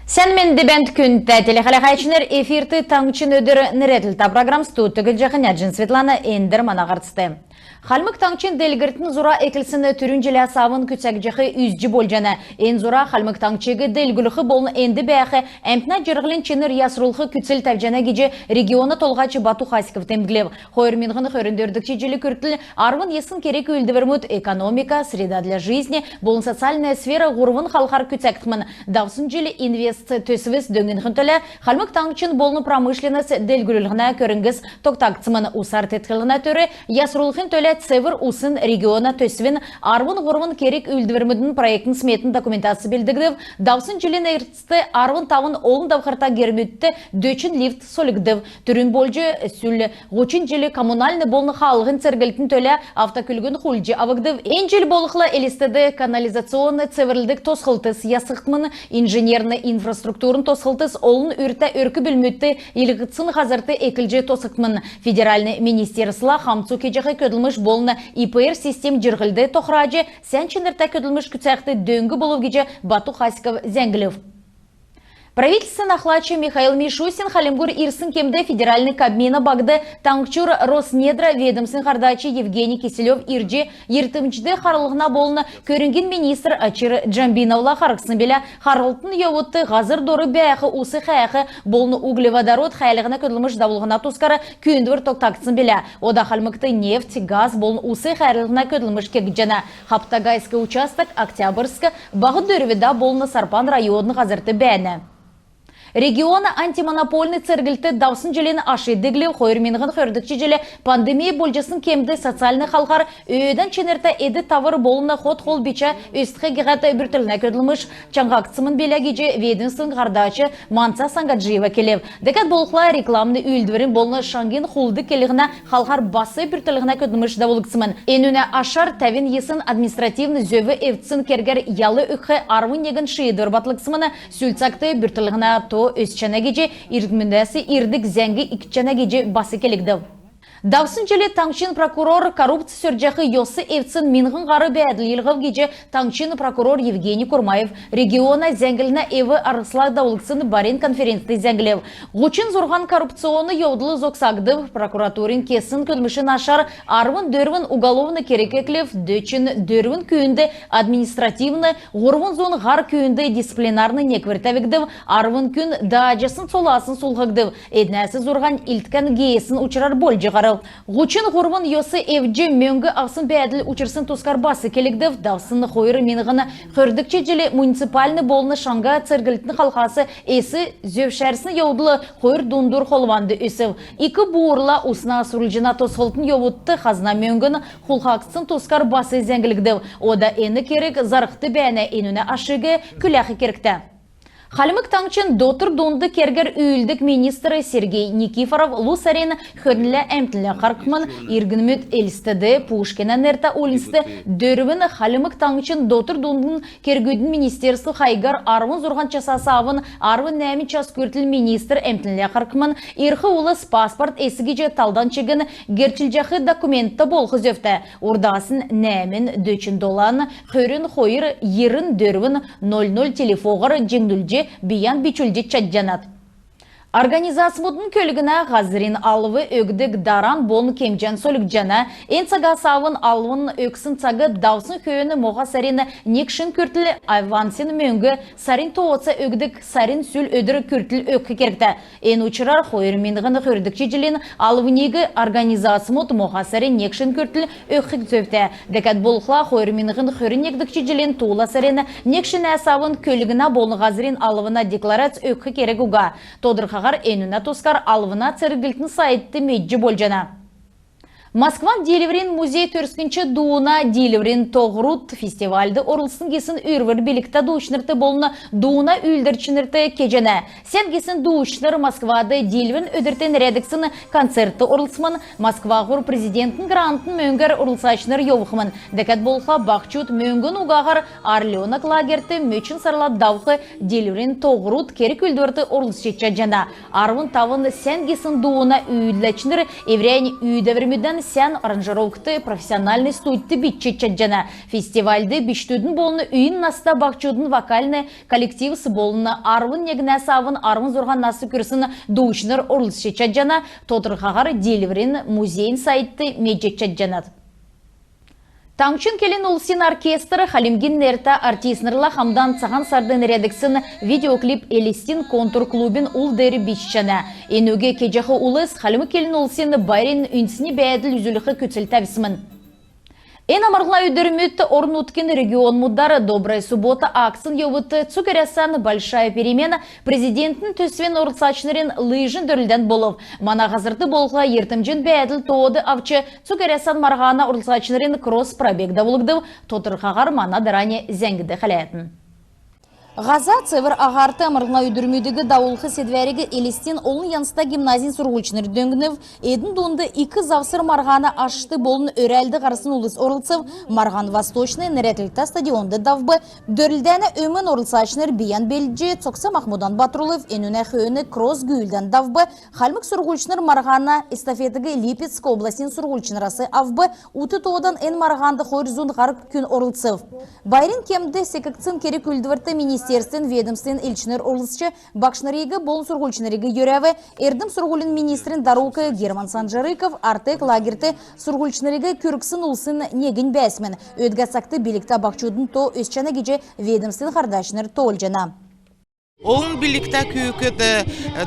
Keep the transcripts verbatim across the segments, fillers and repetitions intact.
Сән менд бәәнт, күндтә телехәләһәчнр! Эфирт «Таңһчин өдр» нерәдлтә программ. Студьд Түглҗәхнә Җин Светлана. Эндр мана һарцд. Хальмг Таңһчин делгрлтин зура эклсн түрүн җиләс авн күцәгдҗәх үзҗ болҗана. Эн зура Хальмг Таңһчиг делгрүлх болн энд бәәх әмтнә җирһлин чинр ясрулх күцл тәвҗәнә гиҗ региона толһач Бату Хасиков темдглв. Хойр миңһн хөрн дөрвдгч җил күртл арвн йисн керг-үүлдврмүд экономика, среда для жизни болн социальная сфера һурвн халхар күцәгдхмн. Давсн җил «Инвест» төсвс дөңнхин төлә Хальмг Таңһчин болн промышленность делгрүллһнә көрңгс тогтагдсмн. Усар тетклһнә төр ясрулхин төлә «Цевр усн» региона төсвин арвн һурвн керг-үүлдврмүдин проектн-сметн документац белдгдв. Давсн җилин эргцд арвн тавн олн давхрта гермүдт дөчн лифт сольгдв. Түрүн болҗ сүл һучн җил коммунальн болн хаалһин церглтин төлә автокөлгн хулдҗ авгдв. Эн җил болхла Элстд канализационн цеврлдг тосхлтс ясгдхмн. Инженерн инфраструктурн тосхлтс олн үртә өрк-бүлмүдт йилһгдсн һазрт эклҗ тосхгдхмн. Федеральн министерствла хамцу кеҗәх көдлмш болн ИПР систем җирһлд тохраҗ, сән чинртә көдлмш күцәхд дөң болв гиҗ Бату Хасиков зәңглв. Правительствин ахлач Михаил Мишустин Хальмгур ирсн кемд федеральн Кабмина багт таңһчур Роснедра ведомствин һардач Евгений Киселев ирҗ, йиртмҗд харлһна болн көрңгин министр Очир Джамбиновла харһсн билә. Харһлтын йовудт һазр дор бәәх ус хәәх болн углеводород хәәлһнә көдлмш давулһна тускар күүндвр тогтагдсн билә. Ода Хальмгт нефть, газ болн ус хәәлһнә көдлмш кегдҗәнә. Хаптагайск участок Октябрьск, Баһ Дөрвдә болн Сарпан района һазрт бәәнә. Региона антимонопольн церглт давсн җилин аш диглв. Хойр миңһн хөрдгч җил пандемия болҗасн кемд социальн халхар өөдән чинртә эд-тавр болн хот-хол бичә өстхә гиһәд бүртклһнә көдлмш чаңһагдсмн билә гиҗ ведомствин һардач Манца Сангаджиева келв. Дәкәд болхла рекламн үүлдврин болн шаңгин хулд келһнә халхар бас бүртклһнә көдлмш давулгдсмн. Энүнә ашар тәвн йисн административн зөв эвдсн кергәр ял өгх арвн негн шиидвр батлгдсмн. Сүл цагт бүртклһнә то өсчәнә гиҗ, иргнмүдәс ирдг зәңг икдҗәнә гиҗ бас келгдв. Давсн җил таңһчин прокурор коррупц сөрҗәх йос эвдсн миңһн һар бәәдл йилһв гиҗ таңһчин прокурор Евгений Курмаев региона зәңгллһнә эв-арһсла давулгдсн барин конференцд зәңглв. Һучн зурһан коррупционн йовдл зогсагдв. Прокуратурин кесн көдлмшин ашар арвн дөрвн уголовн керг эклв, дөчн дөрвн күүнд административн, һурвн зун һар күүнд дисциплинарн неквр тәвгдв, арвн күн дааҗасн цоласн сулдхгдв. Эднәс зурһань илткән геесн учрар болҗ һарв. Һучн һурвн йос эвдҗ мөңг авсн бәәдл учрсн тускар бас келгдв. Давсн хойр миңһн хөрдгч җил муниципальн болн шаңһа церглтин халхас эс зөвшәрсн йовдл хойр дундур холванд өсв. Ик Буурла усна сурлҗна тосхлтын йовудт хазна мөңгн хулхагдсн тускар бас зәңглгдв. Ода эн керг зарһд бәәнә, энүнә ашиг күләх кергтә. Хальмг Таңһчин дотр дундк кергәр үүлддг министр Сергей Никифоров лу сарин хөрнлә әмтнлә харһхмн. Иргнмүд Элстд, Пушкина нертә уульнцд дөрвн Хальмг Таңһчин дотр дундк кергүдин министерств хайгар арвн зурһан часас авн арвн нәәмн час күртл министр әмтнлә харһхмн. Ирх улс паспорт эс гиҗ талдан чигн герчлҗәх документта болх зөвтә. Урдаснь нәәмн, дөчн долан, хөрн хойр, йирн дөрвн, ноль ноль телефоһар җиңнүлҗ бийән бичүлҗ чадҗанат. Организацмудын көлгнә һазрин алв өгдг даран болн кемҗән сольгдҗана. Эн цагас авн алвн өгсн цаг давсн хөөн моһа сарин нег шин күртл, авансин мөңг сарин тооца өгдг сарин сүл өдр күртл өгх кергтә. Эн учрар хойр миңһн хөрдгч җилин алвниг организацмуд моһа сарин нег шин күртл өгх зөвтә. Дәкәд болхла хойр миңһн хөрн негдгч җилин туула сарин нег шинәс авн көлгнә болн һазрин алвна декларац өгх керг уга. Тодрхаһар энүнә тускар алвна церглтин сайтд медҗ болҗана. Москван Диилврин музей төрскнч дууна «Диилврин тоһруд» фестивальд орлцтн гисн үрвр билгтә дуучнрт болн дууна үүлдәчнрт кеҗәнә. Сән гисн дуучнр Москвад Диилврин өдрт нерәдгдсн концертд орлцхмн. Москваһур президентин грантын мөңгәр орлцачнр йовхмн. Дәкәд болхла баһчуд мөңгн угаһар «Орлёнок» лагерьт мөчн сарла давх «Диилврин тоһруд» керг-үүлдврт орлцҗ чадҗана. Арвн тавн сән гисн дууна үүлдәчнр эврәннь үүдәврмүдән Сән аранжировкд профессиональн студьд бичҗ чадҗана. Фестивальд бичкдүдин болн үйн наста баһчудын вокальн коллективс болн арвн негнәс авн арвн зурһан нас күрсн дуучнр орлцҗ чадҗана. Тодрхаһар Диилврин музейин сайтд медҗ чадҗанат. Таңһчин келн улсин оркестр Хальмгин нертә артистнрла хамдан Цаһан Сард нерәдгдсн видеоклип Элстин «Контур» клубин ул деер бичҗәнә. Энүг кеҗәх улс хальмг келн улсин байрин үндсн бәәдл үзүлх күцл тәвсмн. Эн амрлһна өдрмүдт орн-нутгин регионмудар «Добрая суббота» акцин йовудт цуг Әрәсән «Большая перемена» Президентин төсвин орлцачнрин лыжн дөрлдән болв. Мана һазрт болхла йиртмҗин бәәдл тоод авч, цуг Әрәсән марһана орлцачнрин кросс-пробег давулгдв. Тодрхаһар мана дарани зәңгд хәләтн. Һаза цевр аһарт амрлһна өдрмүдиг давулх седвәриг Элстин олн янзта гимназин сурһульчнр дөңнв. Эдн дунд «Ик завср» марһана ашт болн өрәлд һарсн улс орлцв. Марһан «Восточный» нерәдлтә стадионд давв. Дөрлдәнә өмн орлцачнр бийән белдҗ, цогц-махмудан батрулв. Энүнә хөөн кросс гүүлдән давв. Хальмг сурһульчнр марһана эстафетиг Липецк областин сурһульчнрас авв. Ут тоодан эн марһанд хойр зун һар күн орлцв. Байрин кемд секгдсн керг-үүлдврт министерствин, ведомствин элчнр орлцҗ, багшнриг болн сурһульчнриг йөрәв. Эрдм-сурһулин министрин дарук Герман Санжарыков «Артек» лагерьт сурһульчнриг күргсн улсин негнь бәәсмн. Өдгә цагт билгтә баһчудын то өсчәнә гиҗ ведомствин һардачнр тоолҗана. Олн билгтә күүкд, э,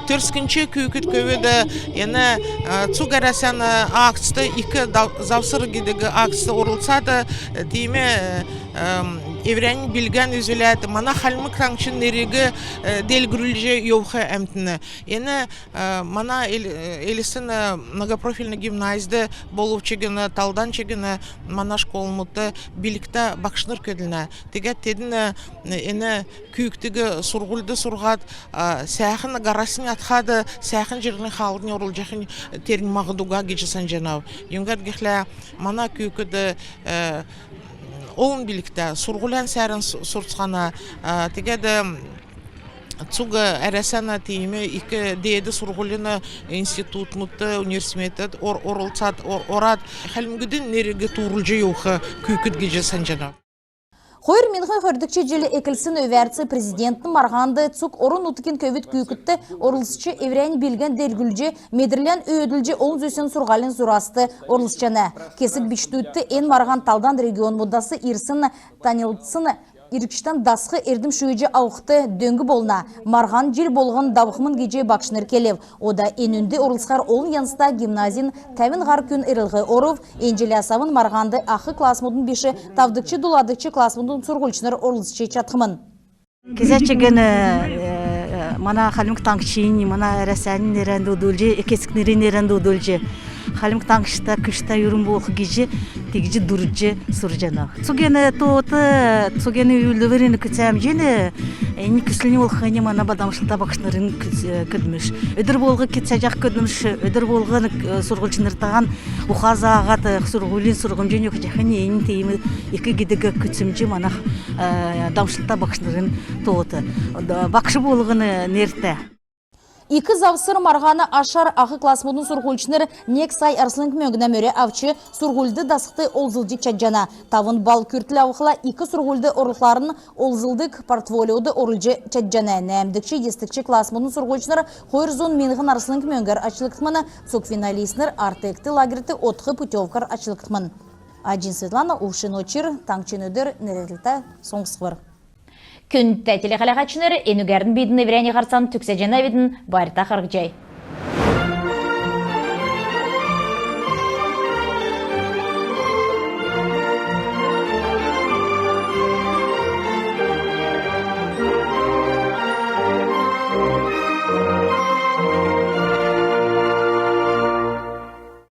төрскнч күүкд-көвүд, э, эн, э, цуг Әрәсән, э, акцд, «Ик дав-, завср» гидг акцд орлцад, э, тиим, э, эм, эврәннь билгән үзүләд, мана Хальмг Таңһчин нериг, э, делгрүлҗ йовх әмтн. Эн, э, мана Эл-, э, Элстин, э, многопрофильный гимназьд болв чигн, талдан чигн мана школмудт билгтә багшнр көдлнә. Тегәд тедн, э, эн күүкдиг сурһульд сурһад, а, сәәхн һараснь атхад, сәәхн җирһлин хаалһднь орулҗахнь тернь маһд уга гиҗ санҗанав. Юңгад гихлә мана күүкд, э, олн билгтә, сурһулян сәәрн су-, сурцхана, а, тегәд, м, цуг Әрәсән тиим ик деед сурһулин институтмудт, университетд ор-, орлцад, ор-, орад, хальмгудын нериг туурулҗ йовх күүкд гиҗ санҗанав. Хойр миңһн хөрдгч җил эклсн өвәрц Президентин марһанд цуг орн-нутгин көвүд-күүкдт орлцҗ, эврәннь билгән делгрүлҗ, медрлән өөдлүлҗ, олн зүсн сурһулин зураст орлцҗана. Кесг бичкдүдт эн марһан талдан регионмудас ирсн, таньлдсн иргчдән дасх, эрдм шүүҗ авхд дөң болна. Марһан җил болһн давхмн гиҗ багшнр келв. Ода энүнд орлцхар олн янзта гимназин тәвн һар күн эрлһ орв. Эн җиләс авн марһанд ах классмудын биш, тавдгч, доладгч классмудын сурһульчнр орлцҗ чадхмн. Кезә чигн, э, мана Хальмг Таңһчин, мана Әрәсән нерән дуудулҗ, эк-эцкнрин нерән дуудулҗ, Хальмг Таңһчта күчтә үрн болх гиҗ, тиигҗ дурдҗ сурҗанав. Цуг эн тоот, цуг эн үүлдврин күцәмҗин, эн күслнь болхнь мана дамшлта багшнрин күц-, э, көдлмш. Өдр болһн күцәҗәх көдлмш, өдр болһн, э, сурһульчнртаһан уха зааһад, э, сурһулин сурһмҗ өгчәхнь, эн тиим ик гидг күцәмҗ мана, э, дамшлта багшнрин тоот. Багш болһн нертә. «Ик завср» марһана ашар ах классмудын сурһульчнр нег сай арслң мөңгнә мөрә авч, сурһульд дасхд олзлҗ чадҗана. Тавн балл күртл авхла, ик сурһульд орхларн олзлдг портфолиод орулҗ чадҗана. Нәәмдгч, йисдгч классмудын сурһульчнр хойр зун миңһн арслң мөңгәр ачлгдхмн. Цуг финалистнр «Артект» лагерьт одх путевкар ачлгдхмн. Аҗин Светлана, Увшин Очр, «Таңһчин өдр» нерәдлтә соңсхвр. Күндтә телехәләһәчнр, энүгәрн бидн эврәннь һарцан төгсәҗәнәвидн. Байрта харһцхай.